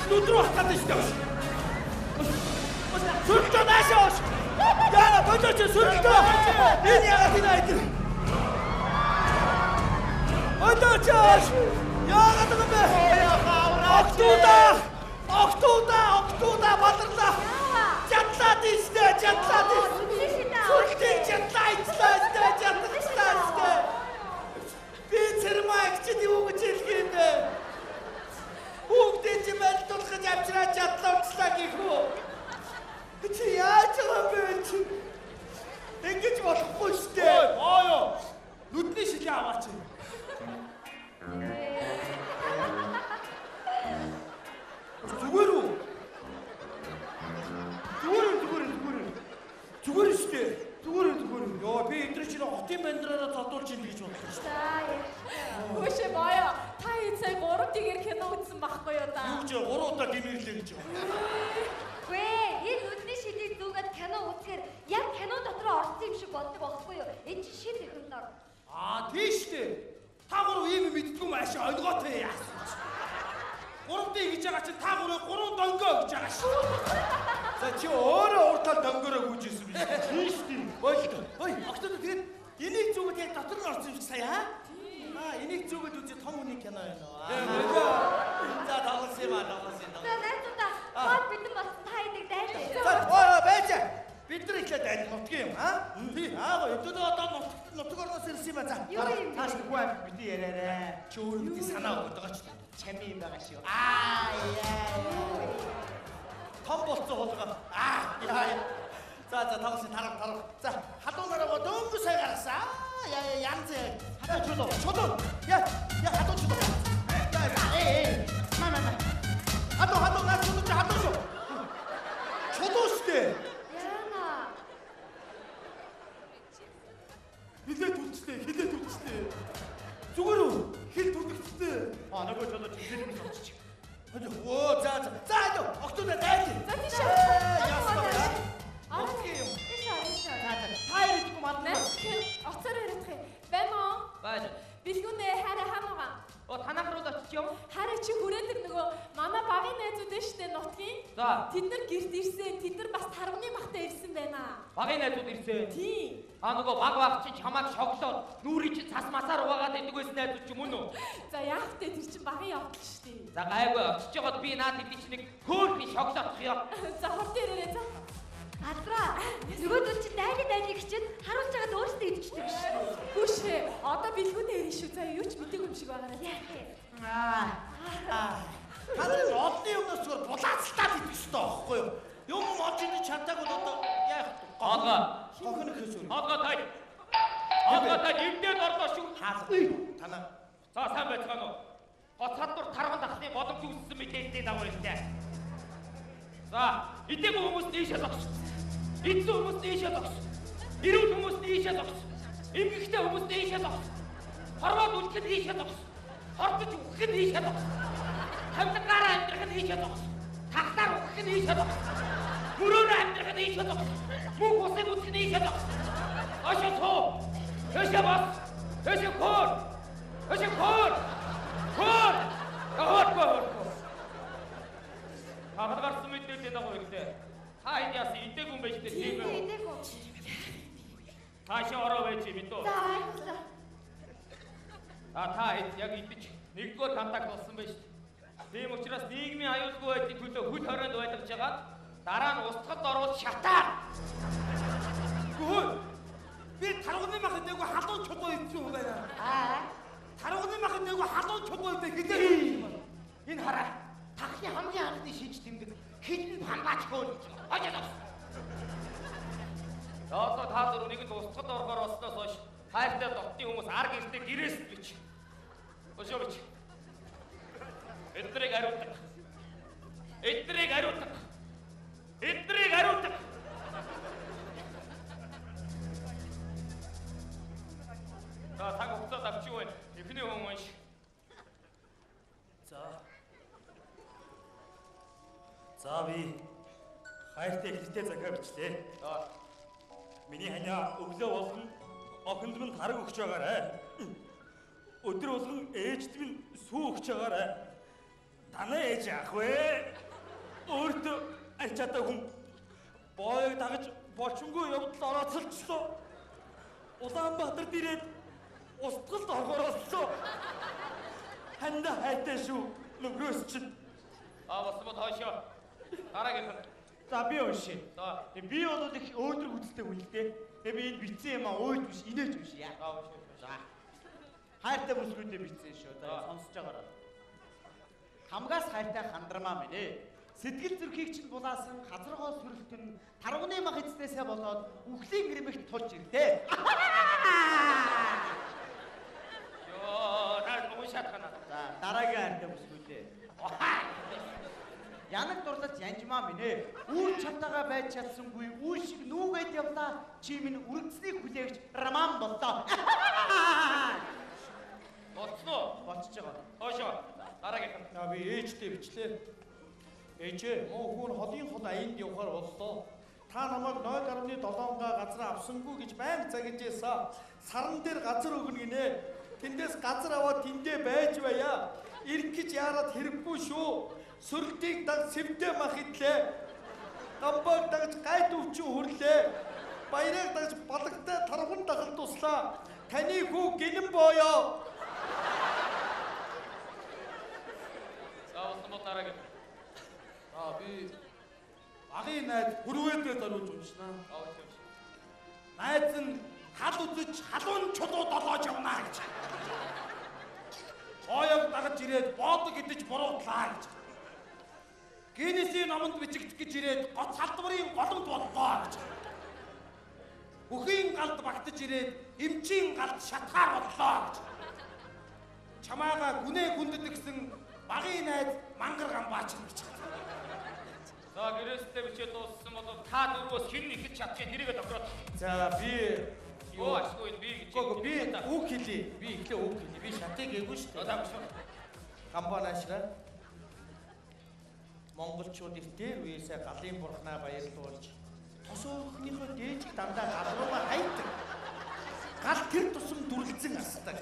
Нүд рүү хатгаад шүү дээ. Сүрэлтөө наашаа ууш. Яа, болооч сүрэлтөө. Энэ яагаад энэ айдэр. Болооч. Яагаад юм бэ? Октоуда. Октоуда, октоуда бадарлаа. Чадлаа тийштэй, чадлаа тийш. Сүрэлтийг чадлаа, ицлаа, чадлаа, чадлаа. Би цэрмаа эгчид юу гэж хэлэх юм бэ? Хүүхдийн чи байлдуулах гэж авчраа чадлаа уцлаа гэх үү? Чи яаж байгаа юм бэ чи? Ингэж болохгүй шүү дээ. Ой, оо. Нүдний шилээ аваач. Зүгээр үү? Зүгээр зүгээр зүгээр. Зүгээр шүү дээ. Зүгээр зүгээр. Йоо, би эдгээр чинь хотын бандраараа зодуулж ин гэж бодлоо шүү дээ. Хөшөө боёо. Та хэд сая 3 тэгээр кино үзсэн байхгүй юу да? Юу гэж 3 удаа гимэрлээ гэж. Үгүй ээ, энэ нүдний шилийг зүүгээд кино үзэхээр яг кино дотор орсон юм шиг болдог байхгүй юу? Энэ чинь шин технологи. Аа, тийм шүү дээ. Та гурав ийм юм мэддэггүй юм аашаа ойлгоотой яасан чи. 3D гэж байгаа чинь та гурав 3 донгоо гэж байгаа шүү. За чи өөрөө урд тал донгороо гүйжсэн биш. Тийм шүү дээ. Ойлтой. Ой, октод тэгээд энийг зүгээд яг дотор нь орсон юм шиг сая аа. Аа, энийг зүгээд үзээ том хүний кино байна уу? За тоглосон юм аа, тоглосон. За найзуудаа, гол бэлэн болсон та хэдийг дайлаа. За, ой, байж. Бид нар эхлээд айл нутгийн юм аа. Тий. Аа, өдөө одоо нутаг орноос ирсэн юм аа. За. Тааш нүггүй амт бити яриарай. Чи өөрөө бити санаа өгöd байгаа ч. Чами юм байгаа шүү. Аа яа. Том болцсон хулгай. Аа яа. За за тоглосон тарав тарав. За халуун нараа дөнгөж сая гаргасан. Аа яа яа янз яа. Халуун чулуу. Чулуу. Яа яа халуун чулуу. Яа ээ ээ. Ма ма ма. Халуун халуун наа чулуу чи халуун шүү. Чулуу шүү дээ. Яана. Хилээ түлжлээ, хилээ түлжлээ. Зүгээр үү? Хил түлэгдсэн. Аа нөгөө чулуу чи хил юм сонсчих. Өө за за. За алуу. Октоудаа дайд. За тийш. Яасан. Окей юм. Тийш тийш. За за. Та яриадгүй мадна. Оцоор яриадах юм. Байна уу? Байна. Бэлгүүнээ хараа хамаагаа. Оо танах руу очиж юм. Хараа чи хүрээ дээр нөгөө манай багын найзууд нь штэ нутгийн. За. Тэд нар гэрт ирсэн. Тэд нар бас тарганы махтай ирсэн байна. Багын найзууд ирсэн. Тийм. Аа нөгөө баг баг чи чамайг шоглоод нүрийг чи цас масаар угаагаад байдаг байсан найзууд ч юм уу? За яах вэ? Тэр чинь багын явдал штэ. За гайгүй очиж жоод би наад хэдий чи нэг хөөрхөн шоглоодох юм. За хурдан ирээрэй за. Алдраа. Нөгөөдөл чинь дайны дайныг хичээд харуулж байгаад өөрсдөө идчихдэг шүү. Хүүшээ, одоо бэлгүүнээ ирнэ шүү. За юу ч мдэггүй юм шиг байгаарай. Аа. Та нарын олонний өмнөөс зүгээр булаацалтаад идэх ёстой байхгүй юу? Юм юм олж идэж чадаагүй бол одоо яах вэ? Хоолгоо. Хохин ихээс өөр. Хоолгоо тай. Хоолгоо тай эвдээд орлоо шүү. Хаалга. Танаа. За сайн байцгаана уу? Гоц хадвар тарган дахны боломж үүссэн мэдээллийн дагуу ирсэн. За, эдээгүй хүмүүс ийшээ зогс. Эдсэн хүмүүс ийшээ зогс. Эрүүл хүмүүс ийшээ зогс. Эмгэгтэй хүмүүс ийшээ зогс. Хорвоод үлдэх нь ийшээ зогс. Хордож үхэх нь ийшээ зогс. Хамтгаараа амьдрах нь ийшээ зогс. Тагтаар үхэх нь ийшээ зогс. Мөрөөрөө амьдрах нь ийшээ зогс. Мөнх усыг үзэх нь ийшээ зогс. Ошоо суу. Төшөө бос. Төшөө хөөр. Төшөө хөөр. Хөөр. Хөөргөө хөөргөө. Тагал гарсан мэдээллийн дагуу хэрэгтэй. Та энэ яасан идээгүй юм байж тээ тийм үү? Идээгүй. Таашаа ороо байж мэдөө. За баярлалаа. А та хэд яг идэж нэгдүгээр контакт болсон байж тээ. Тийм учраас нийгмийн аюулгүй байдлын төлөө хөл хорионд байлгаж хагаад дараа нь устгад орвол шатаа. Гөө. Би тарганы мах идээгүй халуун чулуу идсэн юм байна. Аа. Тарганы мах идээгүй халуун чулуу идэ хилээ. Энэ хараа. Тахны хамгийн анхны шинж тэмдэг хилэн памбаач хөөн. Хожоо. Одоо та дөрөв нэгэнт устгад орохоор болсноос хойш хайртай дотны хүмүүс ар гэртээ гэрээс бич. Өшөө бич. Эднэрийг хариуцдаг. Эднэрийг хариуцдаг. Эднэрийг хариуцдаг. За цаг хугацаа давчиг байна. Эхний хүн унш. За. За би хайртай эхнэртэй захиа бичлээ. За. Миний ханиа өглөө болгон охинд минь тараг өгч байгаарай. Өдөр болгон ээжд минь сүү өгч байгаарай. Танай ээж яах вэ? Өөртөө ачаатай хүн боёг дагаж болчмгүй явдал орооцолчлоо. Улаанбаатарт ирээд устгалд орохоор боллоо. Ханда хайтай шүү. Нөхрөөс чинь. Аа болсон бо тоошоо. Дараагийнх нь. За би уншия. За. Би бол их өөдрөг үзэлтэй хүн л дээ. Тэгээ би энэ бичсэн юм аа өөд биш, инээж биш яа. За уншия. За. Хайртай бүсгүйдээ бичсэн шүү. За сонсож байгаарай. Хамгаас хайртай хандармаа минь ээ. Сэтгэл зүрхийг чинь булаасан хазаргоо сүрэлтэн таргуны мах эзнээсээ болоод үхлийн гэрмэгт тулж ирлээ. Йоо, та уншаад хана. За дараагийн хайртай бүсгүйдээ. Янаг дурлаж янжмаа минь ээ. Үр чамтайгаа байж чадсангүй үе шиг нүүгээд явлаа. Чи минь үргэцнийг хүлээгч роман боллоо. Болцсон уу? Болчихж байгаа. Тоошоо. Дараагийнх нь. За би ээжтэй бичлээ. Ээжээ, муу хүн холын хол аянд явахаар боллоо. Та намайг 0.7 га газар авсангүй гэж байнга загнаж байсан. Саран дээр газар өгнө гинэ. Тэндээс газар аваад тэндээ байж байя. Ирэх гэж яарад хэрэггүй шүү. Сөрөлтийг даг сэвдээ мах идлээ. Гамбаг дагж гайд өвчин хүрлээ. Баярыг дагж балагтай тарган дахал туслаа. Таны хүү гинэн боёо. За болсон бо дараагийнх. За би багын найз хөрвөөдөө зориулж уншина. За уншия. Найз нь хал үзэж халуун чулуу долоож явна гэж. Боёг дагаж ирээд боодог идэж буруутлаа гэж. Гиннесийн номонд бичигдэх гэж ирээд гоц халдварын голомт боллоо гэж. Бүхийн галд багтаж ирээд эмчийн галд шатгаар боллоо гэж. Чамаага гүнээ хүндэтгсэн багын найз мангар гамбаач гэж. За гэрээстэй бичээд дууссан бол та дөрвөөс хэн эхэлж чадчих тэрийгэ тохироод. За би Юу ашгүй би гэж. Үгүй би үг хэлье. Би эхлээ үг хэлье. Би шатыг гээгүй шүү дээ. За биш. Гамбаа наашраа. Монголчууд их дээр үеэсээ галын бурхнаа баярлуулж тос өөхнийхөө дээжийг дандаа гал руугаа хайдаг. Гал тэр тусам дүрлцэн асдаг.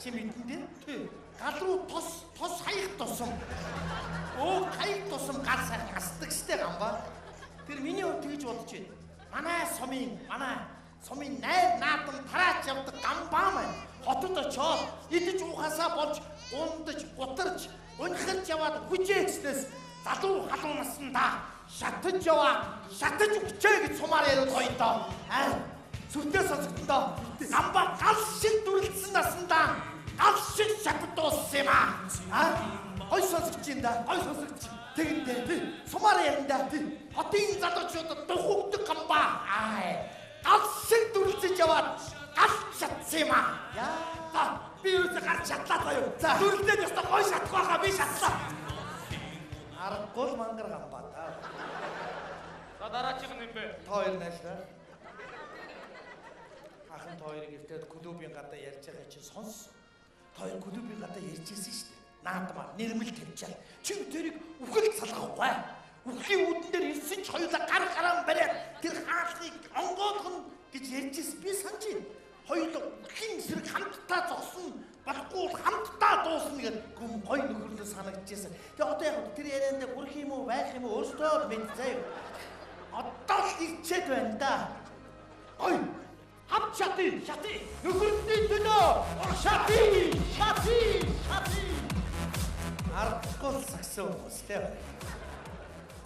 Чи мэдэн дээ? Тий. Гал руу тос тос хаях тусам өөх хаях тусам гал сайхан асдаг штэ гамбаа. Тэр миний хувьд тэгж бодож байна. Манай сумын найр наадам тараач явдаг гамбаа маань хотод очоод идэж уухасаа болж гундаж, гутарч, унхирч яваад хүчээчнээс залуу халуун наснда шатаж яваад шатаж өгчээ гэж сумаар яриад гоё доо. Аа сүртэй сонсогдсон доо. Гамбаа гал шиг дүрлцсэн наснда гал шиг шатад дууссан юм аа. Аа гой сонсогч юм да. Гой сонсогч. Тэгэндээ сумаар ярина да. Хотын залуучууд духугдаг гамбаа. Аа гал шиг дүрлцэж яваад гал шатсан юм аа. За би юусаа гарч шатлаа заяа. За. Дүрлээд ёстой гой шатах байхаа би шатлаа. Аргагүй л мангар гамбаа та. За дараачих нь юм бэ? Та хоёр найшлаа. Ахын та хоёрыг эвтээд клубын гадаа ярьж байгаа чинь сонс. Та хоёр клубын гадаа ярьж ирсэн шүү дээ. Наадмаар нэрмэл тавьчаал. Чи тэрийг үхэл салгахгүй. Үхлийн үүдэн дээр ирсэн ч хоёулаа гар гараан бариад тэр хаалгыг онгойлгоно гэж ярьж ирсэн. Би санаж байна. Хоёулаа үхлийн эсрэг хамтдаа зогсно. Болохгүй бол хамтдаа дуусна гэд гүн гой нөхөрлөө санагдчихсэн. Тэгээ одоо яг тэр яриандаа хүрх юм уу байх юм уу өөртөө л мэд заяа. Одоо л ирчээд байна да. Ой хамт шатыг шатыг нөхөрдний төлөө шатыг шатыг шатыг аргагүй л сагсан хүмүүстэй байна.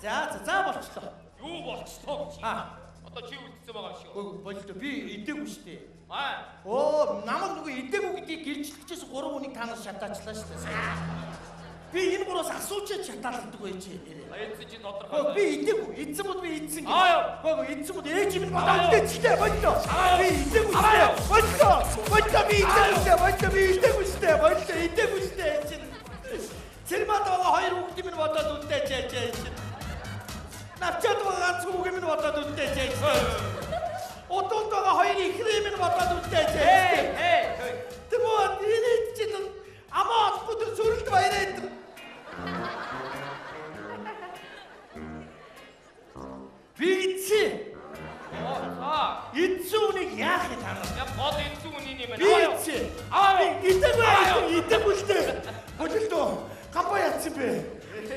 За за за болчлоо. Юу болчлоо гэж. Аа. Одоо чи үлдсэн байгаа шүү. Үгүй боллоо би идээгүй шүү дээ. Аа. Оо намайг нөгөө идээгүй гэдгийг гэрчлэгчээс 3 хүнийг та нар шатаачлаа шүү дээ. Би энэ гураас асуучаад шатаалдаг байж нэрээ. Эцэн чи тодорхой. Үгүй би идээгүй. Эцэн бод би идсэн гэх. Аа, яа. Үгүй эцэн бод ээж минь бодоод идээчлээ боллоо. Би идээгүй шүү дээ. Боллоо. Боллоо би идээгүй шүү дээ. Боллоо би идээгүй шүү дээ. Боллоо идээгүй шүү дээ ээж чинь. Цэрмад байгаа хоёр хүүхдийн минь бодоод үлдээч ээж ээж. Навчаад байгаа ганц хүүгийн минь бодоод үлдээч ээж. Удуулд байгаа хоёр ихрийн минь бодоод үлдээч ээж. Тэр мөө энэ чинь амаа олохгүй тэр сүрэлт баяраа энэ. Би эцээ. Оо, за. Эцэн үнийг яах юм та нар? Я гол эцэн үний юм байна. Би эцээ. Аа. Би идээгүй идээгүй л дээ. Бололтоо. Гамбаа яатсан бэ?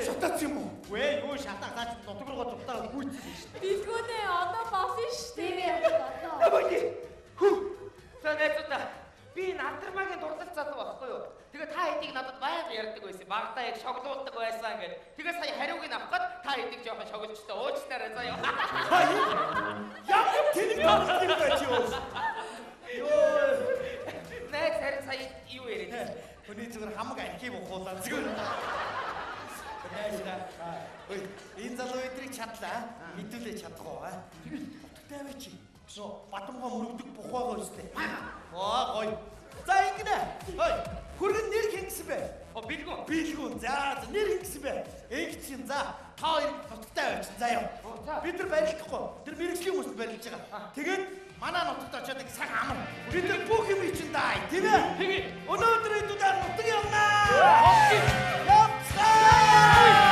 Шатаацсан юм уу? Үгүй ээ юу шатаа цааш нутаг руугаа зугтаа гүйцсэн шүү дээ. Бэлгүүнээ одоо болно шүү Тийм дээ. ээ одоо. Хүү. За найзуудаа би надармаагийн дурлал залуу байхгүй юу? Тэгээ та хэдийг надад байнга ярьдаг байсан. Багадаа яг шоглуулдаг байсан гэд. Тэгээ сая хариуг нь авах гээд та хэдийг жоохон шоглолчтой уучлаарай заяа. Ямар тэнэг тоглолт юм бэ чи юу? Йоо. Найз харин сая юу яриад байсан? Хүний зүгээр хамаг архив ухуулаа зүгээр. Найшаа. Ой, энэ залуу эдрийг чадлаа. Хэдүүлээ чадах уу? Нутагтай аваа чи. Нөө Батамгаа мөрөгдөг бухаагаа өстэй. Оо гоё. За ингэнэ. Ой, хүргэн нэр хэн гэсэн бэ? О бэлгүүн. Бэлгүүн. За нэр хэн гэсэн бэ? Эг чинь за та хоёр нутагтай аваачин заяа. Бид нар барилдахгүй. Тэр мэрэгжлийн хүмүүст барилж байгаа. Тэгээд манай нутагт очиод нэг цаг амар. Бид нар бүх юм чинь даа, тийм ээ? Тэгээ. Өнөөдөр хэдүүлээ нутаг явнаа. Явцгаа.